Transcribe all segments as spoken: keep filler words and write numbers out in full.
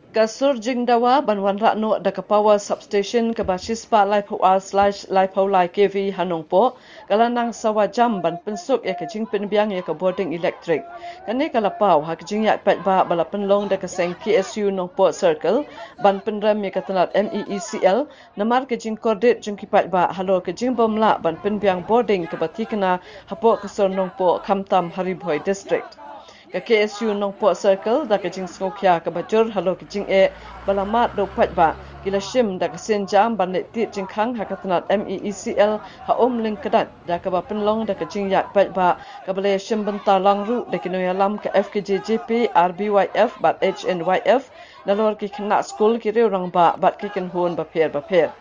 Ka sur jingdawa ban wanrah noh da ka power substation kaba shispah laiphew ar slash laiphew lai K V ha Nongpoh, ka la nang sawa jam ban pynsuk ïa ka jingpynbiang ïa ka bording elektrik. Kane ka la paw ha ka jingïaid paidbah ba la pynlong da ka seng K S U Nongpoh Circle ban pynrem ïa ka tnat M E E C L, namar ka jingkordit jong ki paidbah halor ka jingbymlah ban pynbiang bording kaba thikna hapoh ka sor Nongpoh khamtam ha Ri Bhoi District. Ka K S U Nongpoh Circle da ka jingsngewkhia kaba jur halor ka jingeh ba la mad da u paidbah, ki la shim da ka sienjam ban leit tied jingkhang ha ka tnat M E E C L ha Umlyngkdait, da kaba pynlong da ka jingïaid paidbah kaba la ïashim bynta lang ruh da ki nongïalam ka F K J G P, R B Y F bad H N Y F, nalor ki khynnah skul, ki riew rangbah bad ki kynhun bapher bapher.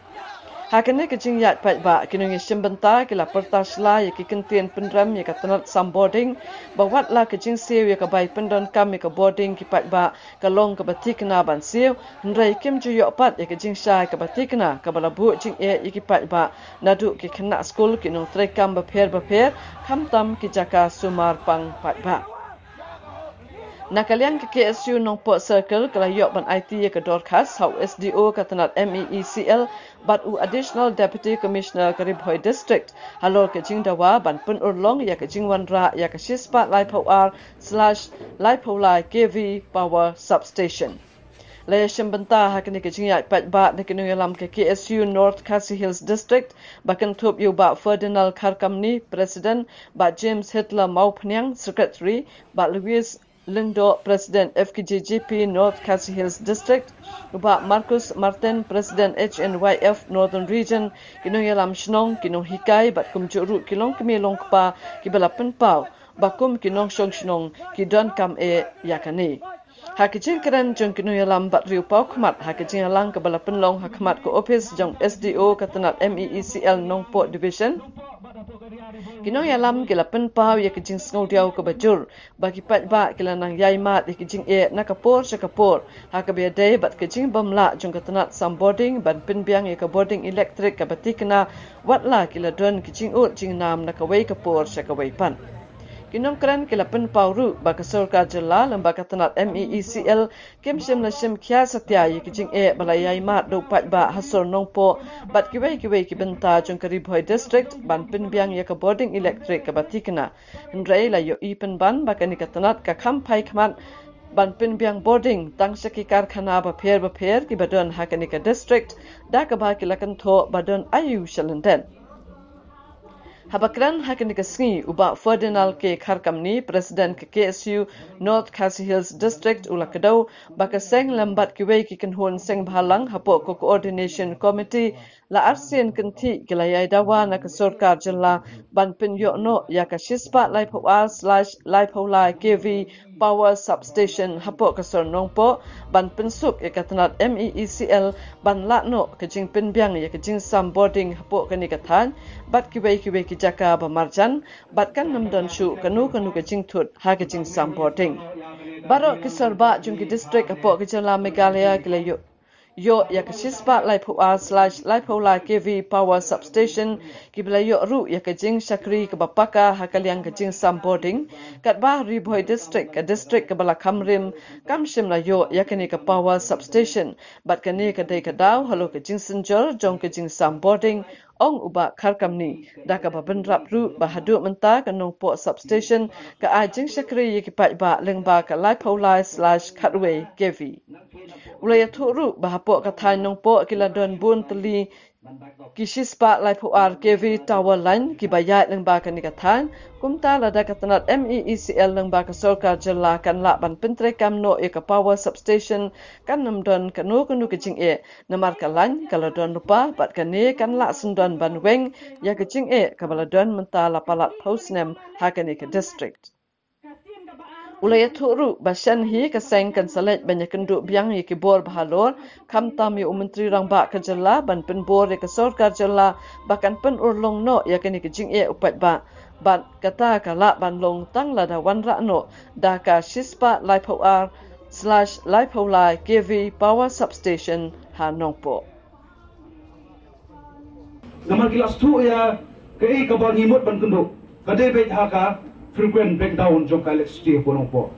Ha kane ka jingïaid paidbah, ki nongïashim bynta ki la pyrta sla ïa ki kyntien pynrem ïa ka tnat sam bording, ba wat la ka jingsiew ïa ka bai pyndonkam ïa ka bording ki paidbah ka long kaba thikna ban siew, hynrei kim ju ïoh pat ïa ka jingshai kaba thikna kaba la buh jingeh ïa ki paidbah, naduh ki khynnah skul, ki nongtreikam bapher bapher, khamtam ki jaka sumar pang paidbah. Na ka liang ka K S U Nongpoh Circle ka la ïoh ban aiti ïa ka dorkhas ha u S D O ka tnat M E E C L bad u Additional Deputy Commissioner ka Ri Bhoi District halor ka jingdawa ban pynurlong ïa ka jingwanrah ïa ka shispah laiphew ar slash laiphew lai K V power substation. La ïashim bynta ha kane ka jingïaid paidbah da ki nongïalam ka K S U North Khasi Hills District, ba kynthup ïa u Bah Ferdinand Kharkamni, President, Bah James Hitler Mawphniang, Secretary, Bah Louis Lyngdoh, President F K J G P North Khasi Hills District, u Bah Marcus Martin, President H N Y F Northern Region, ki nongïalam shnong, ki nonghikai bad kumjuh ruh ki longkmie longkpa kiba la pynpaw ba kum ki nongshong shnong ki donkam eh ïa kane. Ha ka jingkren jong ki nongïalam bad riew paw khmat ha ka jingïalang kaba la pynlong ha khmat ka ophis jong S D O ka tnat M E E C L Nongpoh Division, ki nongïalam ki la pynpaw ïa ka jingsngewdiaw kaba jur ba ki paidbah ki la nang ïai mad ïa ka jingeh na ka por sha ka por ha kaba ïadei bad ka jingbymlah jong ka tnat sam bording ban pynbiang ïa ka bording elektrik kaba thikna, wat la ki la don ki jingud jingnam na kawei ka por sha kawei pat. Ki nongkren ki la pynpaw ruh ba ka sorkar jylla lyngba ka tnat M E E C L kim shym la shim khia satia ïa ki jingeh ba la ïai mad da u paidbah ha sor Nongpoh bad kiwei kiwei ki bynta jong ka Ri Bhoi District ban pynbiang ïa ka bording elektrik kaba thikna. Hynrei la ïohi pynban ba kane ka tnat ka kham phai khmat ban pynbiang bording tang sha ki karkhana bapher bapher kiba don ha kane ka district, da kaba ki la kynthoh ba don aïu sha lyndet. Haba kren ha kane ka sngi, u Bah Ferdinand K Kharkamni, President ka K S U North Khasi Hills District, u la kdew ba ka seng lem bad kiwei ki kynhun seng bhalang hapoh ka Coordination Committee la arsien kynthih ki la ïai dawa na ka sorkar jylla ban pynïoh noh ïa ka shispah laiphew ar slash laiphew lai K V power substation hapoh ka sor Nongpoh ban pynsuk ïa ka tnat M E E C L ban lah noh ka jingpynbiang ïa ka jingsam bording hapoh kane ka thaiñ bad kiwei kiwei ki jaka ba marjan, bad kan ym don shuh kano kano ka jingthut ha ka jingsam bording. Baroh ki sorbah jong ki district hapoh ka jylla Meghalaya ki la ïoh ïoh ïa ka shispah laiphew ar slash laiphew lai K V power substation, kiba la ïoh ruh ïa ka jingshakri kaba paka ha ka liang ka jingsam bording. Katba Ri Bhoi District, ka district kaba la kham rim, kam shym la ïoh ïa kane ka power substation bad kane ka dei ka daw halor ka jingsynjor jong ka jingsam bording, ong u Bah Kharkamni, da kaba bynrap ruh ba haduh mynta ka Nongpoh substation ka ai jingshakri ïa ki paidbah lyngba ka laiphew lai slash khatwei K V. U la ïathuh ruh ba hapoh ka thaiñ Nongpoh ki la don bun tylli ki shispah laiphew ar K V tower line kiba ïaid lyngba kane ka thaiñ. Kumta lada ka tnat M E E C L lyngba ka sorkar jylla kan lah ban pyntreikam noh ïa ka power substation, kan ym don kano kano ka jingeh, namar ka line ka la don lypa bad kane kan lah sngewdon ban weng ïa ka jingeh kaba la don mynta la palat phew snem ha kane ka district. U la ïathuh ruh ba shen hi ka seng kan sa leit ban ïakynduh biang ïa ki bor ba halor, khamtam ïa u Myntri Rangbah ka jylla ban pynbor ïa ka sorkar jylla ba kan pynurlong noh ïa kane ka jingeh u paidbah. Bad kata ka lah ban long tang lada wanrah noh da ka shispah laiphew ar slash laiphew lai K V power substation ha Nongpoh. Namar ki la sdang ïa Kaei kaba ngi mut ban kynduh ka dei beit ha ka frequent breakdown jong ka electricity hapoh Nongpoh.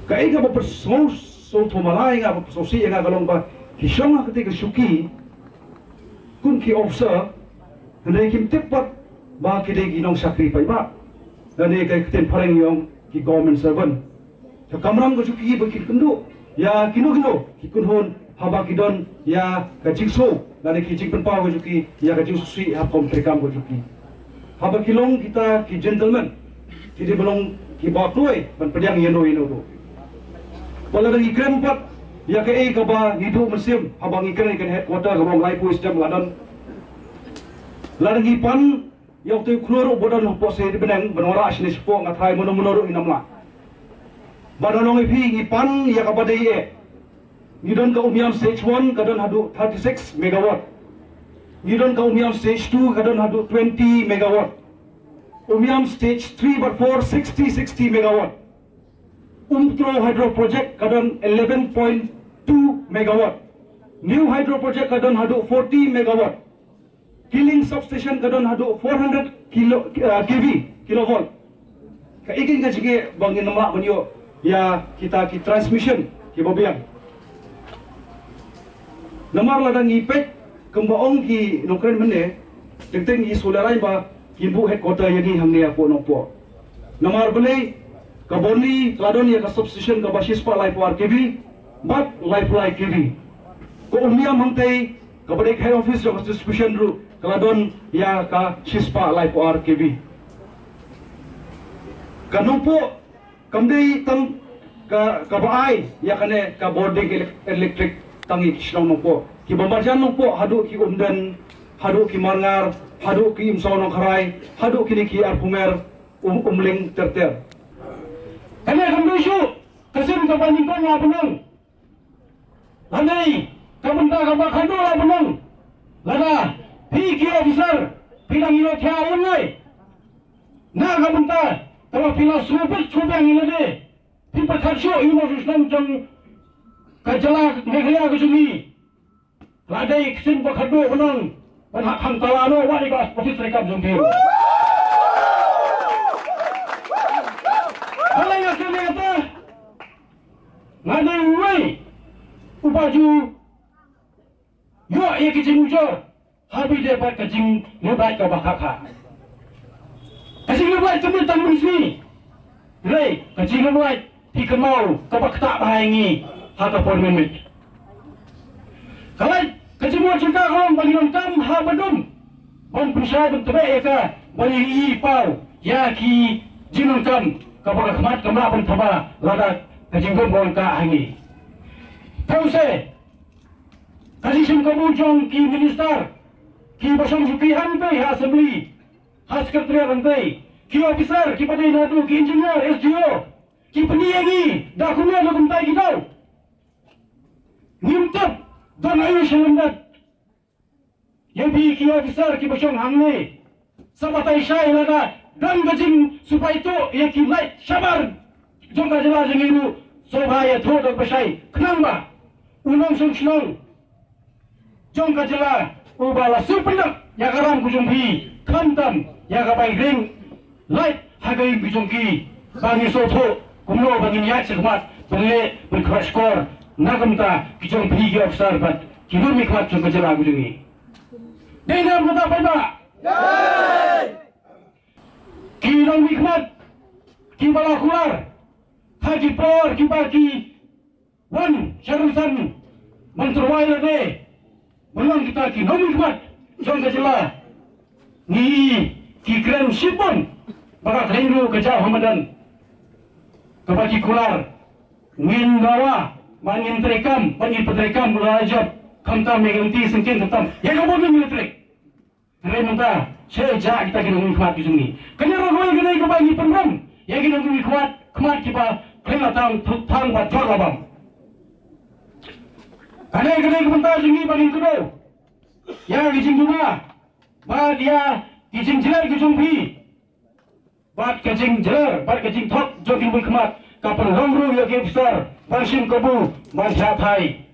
Kaei kaba pyrshang sngewthuh malai nga, ba pyrshang sih ïa nga ka long ba ki shong ha katei ka shuki kum ki officer, hynrei kim tip pat ba ki dei ki nongshakri paidbah. Lane ka ktien phareng ïong ki government servant. Ka kamram ka jong ki ba kin kynduh ïa kino kino ki kynhun haba ki don ïa ka jingsngew lane ki jingpynpaw ka jong ki ïa ka jingsngewsih ha ka kam treikam ka jong ki. Haba ki long kita ki gentleman, ki dei ba long kiba kloi ban pdiang ïano ïano ruh. Ba lada ngi kren pat ïa kaei kaba ngi duh mynsiem haba ngi kren ïa ka headquarter kaba long laiphew snem la don. Lada ngi pan ïa uto u khlur uba don hapoh Shnong Bneng ban wanrah shane shapoh, nga tharai mano mano ruh ngin ym lah. Ba don, long ïa phi, ngi pan ïa kaba dei eh. Ngi don ka Umiam stage one ka don haduh thirty-six megawatt. Ngi don ka Umiam stage two ka don haduh twenty megawatt. Umiam stage three bad four, sixty, sixty megawatt. Umtro hydro project ka don eleven point two megawatt. New hydro project ka don haduh forty megawatt. Kiling substation ka don haduh four hundred kilo, uh, K V, kilovolt. Kaei keiñ ka jingeh ba ngin ym lah ban ïoh ïa kita ki transmission kiba biang. Namar lada ngi peit kumba ong ki nongkren mynne, teng teng ngi sngewlehraiñ ba kin buh headquarter ïa ngi hangne hapoh Nongpoh. Namar balei, ka Borni ka la don ïa ka substation kaba shispah laiphew ar K V bad laiphew lai K V. Ka Umiam hangtei kaba dei ka head office jong ka distribution ruh ka la don ïa ka shispah laiphew ar K V. Ka Nongpoh kam dei tang ka, kaba ai ïa kane ka bording elek-, electric tang ïa ki shnong Nongpoh. Kiba marjan Nongpoh haduh ki Umden, haduh ki Marngar, haduh ki Imsaw Nongkharai, haduh kine ki Arphumer, Um, Umling ter ter. Kane kam dei shuh ka sien kaba nyngkong la bnong. Lane ka bynta kaba khatduh la bnong. Lada phi ki officer phi dang ïoh thiah ïa ngi na ka bynta kaba phi la sngewbit sngewbiang ïa lade, phi pyrkhat shuh ïa u nongshong shnong jong ka jylla Meghalaya ka jong ngi. La dei ka sien ba khatduh ban ong ban hap khang tala noh wat ïa ka office treikam jong phi. Balei nga kren ïa kata? Nga dei uwei uba ju ïoh ïa ka jingujor ha ba ïadei bad ka jinglip light kaba kha kha. Ka jinglip light kam dei tang mynsngi. Hynrei ka jinglip light phi kynmaw kaba ktah bha ïa ngi ha ka por mynmiet. Ka light ka jingmut jingkah ka long ba ngi donkam ha ba dum ban pynshai ban tbeh ïa ka, ban ïohi paw ïa ki jingdonkam kaba ka khmat kam lah ban thaba lada ka jingdum ka wan kah ha ngi. Tang se ka jingshim kabu jong ki minister kiba shong shuki hangtei ha assembly, ha secretariat hangtei, ki officer kiba dei naduh ki engineer, S D O, ki pyni ïa ngi da kumne da kumtai ki daw. Ngim tip don aïu sha lyndet. Ïa phi ki officer kiba shong hangne, sa batai shai lada don ka jingsupaituh ïa ki light shabar jong ka jylla jong ngi ruh, sngewbha ïathuh da kaba shai khnang ba u nongshong shnong jong ka jylla uba la shu pyndep ïa ka ram ka jong phi, khamtam ïa ka bai ring light ha ka ïing ka jong ki, ba ngin sngewthuh kumno ba ngin ïaid shakhmat ban leh ban khreh shkor na ka bynta ki jong phi ki officer bad ki nongmihkhmat jong ka jylla ka jong ngi. Dei ne em kata paidbah? Ki nongmihkhmat kiba la kular ha ki por kiba ki wan sha rynsan ban tyrwa ïa lade ban long kita ki nongmihkhmat jong ka jylla. Ngi ki kren shibun ba ka khleiñ ruh ka jaw ha madan kaba ki kular. Ngin dawa ba ngin treikam, ba ngin pyntrei kam la jop, khamtam ïa ka lynti syngkien, khamtam ïa ka bording electric. Hynrei mynta sha ïa kita ki nongmihkhmat ki jong ngi. Kane ruh kawei ka dei kaba ngi pynrem ïa ki nongmihkhmat, khmat kiba khlem la tang, thang bad jot la bam. Kane ka dei ka bynta jong ngi ba ngin kdew ïa ki jingduna bad ïa ki jingjler ki jong phi. Bad ka jingjler bad ka jingthok jong ki nongmihkhmat ka pynlong ruh ïa ki officer ban shim kabu ban thiah thai.